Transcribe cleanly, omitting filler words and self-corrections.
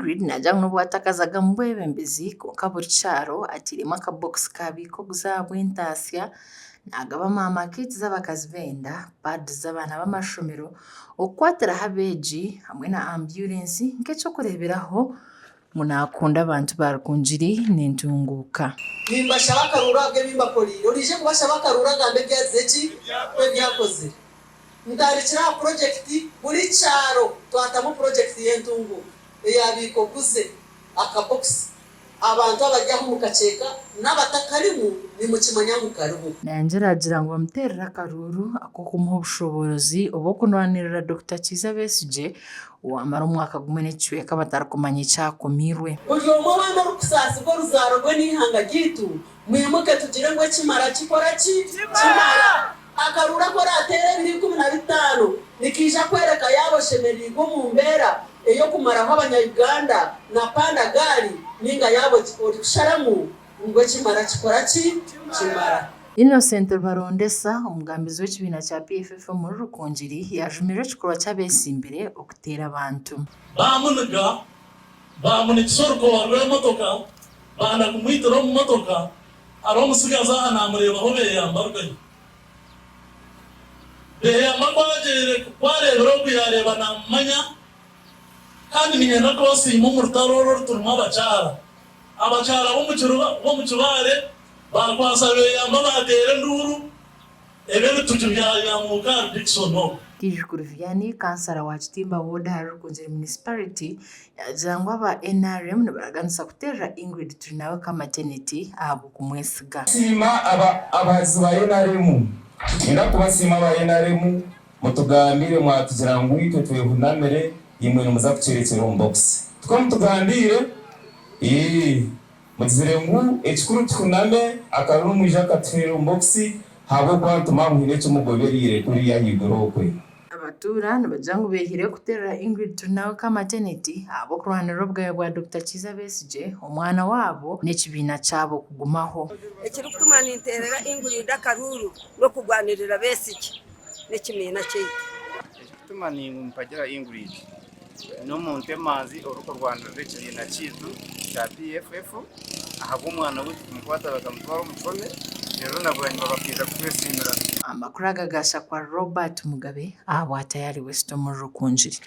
Ingrid naagira ngu n'obu atakazaga mu bwebembezi kwonka buri kyaro atairemu akabokisi kabiika obuzaha bw'entaasya, naagaba maama kits z'abakazi b'enda, pads z'abaana b'amashomero, okukwatiraho abeegi hamwe na ambyurensi nk'eky'okureeberaho ngu naakunda abantu ba Rukungiri n'entunguuka. Nimbashaba akaruuru ahabw'ebi mbakoreire. Oraije kubashaba akaruuru agambe ebi azize ki? Ebi akozire. Ntandikire aha purogyekiti buri kyaro twatamu purogyekiti y'entunguuka eya biika oguze akabokisi. Abantu abari aho omu kakyeka n'abatakarimu nimukimanya ngu kariho. Nayongyera agira ngu bamuteerere akaruuru ak'okumuha obushoboorozi obw'okunwanirira Dokita Kiiza Besigye owaamara omwaka gumwe n'ekicweka batarikumanya eki akomirwe. Buri omwe weena orikusaasibwa oruzaaro rwe n'eihanga ryaitu, mwimuke tugire ngu ekimara kikora ki? Kimara! Akaruuru aku oraateere ebiro 15 nikaija kworeka yaaba oshemereirwe omu mbeera ey'okumaraho abanya-Uganda na panda gaari nainga yaaba orikusharamu ngu ekimara kikora ki? Kimara. Innocent Rubarondesa, omugambizi w'ekibiina kya PFF omuri Rukungiri yaajumirira ekikorwa ky'abeesimbire okuteera abantu. Baamuniga, baamunikisa orukoba rw'emotoka, banda kumwitira omu motoka, Hariho omutsigazi aha naamureebaho Beyamba arugayo. Beyamba ku agiire, ku areebire ogu yaareeba naamumanya, kandi niinyenda kubasiima omu rutaro oru oruturimu abakyara. Abakyara b'omu Kibaare baakwatsa Beyamba baateera enduuru, ebi ebitugi byayamuuka ahari Dickson ogu. Kijukuru Vianney, kansara wa Kitimba Ward ahari Rukungiri Munisiparite yaagira ngu aba NRM nibaraganisa kuteerera Ingrid Turinawe Kamateneti ahabw'okumwesiga. Siima abahagizi ba NRM. Niinyenda kubasiima aba NRM, mutugambire mwatugira ngu itwe twehunamire, imwe nimuza kukyerekyera omu bokisi. Tikwo mutugambiire? Ii. Mugizire ngu ekikuru tuhuname, akaruru mwije akatuheera omu bokisi ahabw'okuba nituma ngu haine eki mugobereire kuriya ahaiguru okwe. Abatuura nibagira ngu beehireyo kuteerera Ingrid Turinawe Kamateneti ahabw'okurwanirira obugabe bwa Dokita Kiiza Besigye, omwana waabo n'ekibiina kyabo kugumaho. Ekirikutuma ninteerera Ingrid akaruuru n'okurwanirira Besigye n'ekibiina kyaitu. Ekirikutuma nimpagira Ingrid N'omuntu emanzi orikurwanirira ekibiina kyaitu kya PFF ahabw'omwana waitu kumukwata bakamutwara omu kihome reero na bwanyima bakaija kutwesiimira. Amakuru aga gaashakwa Robert Mugabe ahabwa Tayari West omuri Rukungiri.